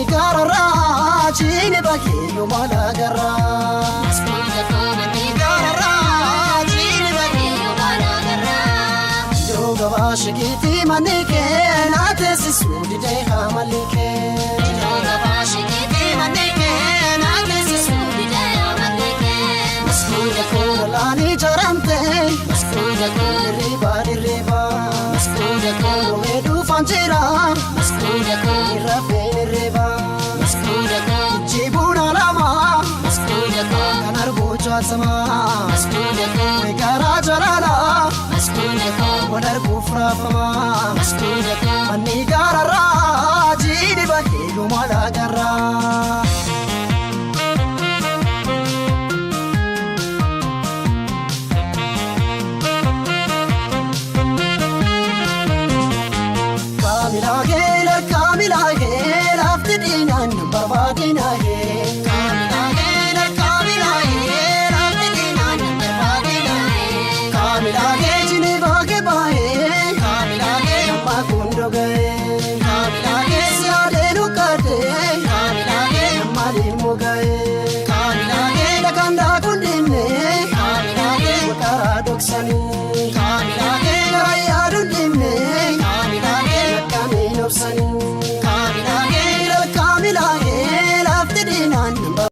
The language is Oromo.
Manni gaararraa jiini bakkee maal agarraa. Manni gaararraa jiini bakkee maal agarraa. Iddoo gabaa shikiitii manni kee na teessisuu didee haamalli kee. Iddoo gabaa shikiitii manni kee na teessisuu didee haamalli kee. Maskuuda koo laanii jaramte. Maskuuda koo dirriba dirriba. Maskuuda koo roobee dhufaan jira. Maskuuda koo irra feene Maskuuda koo jibbuun lama. Maskuuda koo kan arguu jaatama. Maskuuda koo garaa jalaala. Maskuuda koo wal arguuf raafama. Maskuuda koo manni gaararraa jiini bakkee maal agarraa. Kaamilaa keela kaamilaa keela lafti dhiinaan barbaadina hee. Kaamilaa keela kaamilaa keela lafti dhiinaan barbaadina hee. Kaamilaa kee jini baakee baay'ee. Kaamilaa kee amma kundoo ga'ee. Kaamilaa kee siyaadee nuqqaatee. Kaamilaa kee amma dhimmo ga'ee. Kaamilaa kee dhagaan kundinne. Kaamilaa kee maqaraa dhoksanii. Kaamilaa kee gara yaaduu dhimne. Kaamilaa kee akkamiin obsanii.